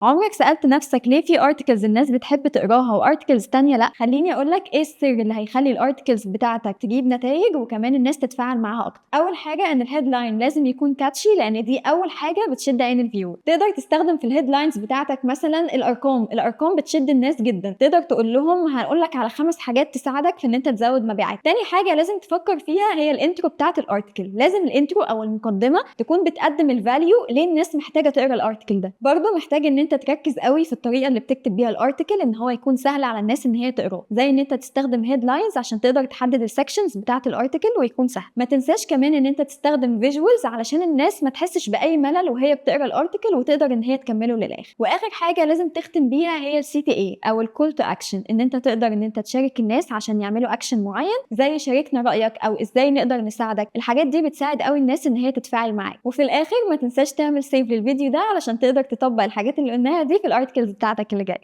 عمرك سألت نفسك ليه في articles الناس بتحب تقراها و articles تانية لأ؟ خليني أقول لك إيه السر اللي هيخلي ال articles بتاعتك تجيب نتايج وكمان الناس تتفاعل معاها أكتر. أول حاجة إن ال headline لازم يكون catchy، لأن دي أول حاجة بتشد عين ال viewer. تقدر تستخدم في ال headlines بتاعتك مثلا الأرقام، الأرقام بتشد الناس جدا. تقدر تقول لهم هنقول لك على 5 حاجات تساعدك في إن أنت تزود مبيعات. تاني حاجة لازم تفكر فيها هي ال intro بتاعت ال article. لازم ال intro أو المقدمة تكون بتقدم ال value ليه الناس محتاجة تقرا ال article ده. برضه محتاج إن انت تركز قوي في الطريقة اللي بتكتب بيها ال article، ان هو يكون سهل على الناس ان هي تقراه، زي ان انت تستخدم headlines عشان تقدر تحدد ال sections بتاعه ال article ويكون سهل. ما تنساش كمان ان انت تستخدم visuals علشان الناس ما تحسش باي ملل وهي بتقرا ال article وتقدر ان هي تكمله للاخر. واخر حاجة لازم تختم بيها هي ال CTA او ال call to action، ان انت تقدر ان انت تشارك الناس عشان يعملوا اكشن معين، زي شاركنا رايك او ازاي نقدر نساعدك. الحاجات دي بتساعد قوي الناس ان هي تتفاعل معاك. وفي الاخر ما تنساش تعمل save للفيديو ده علشان تقدر تطبق الحاجات اللي قلناها دي في ال articles بتاعتك اللي جاية.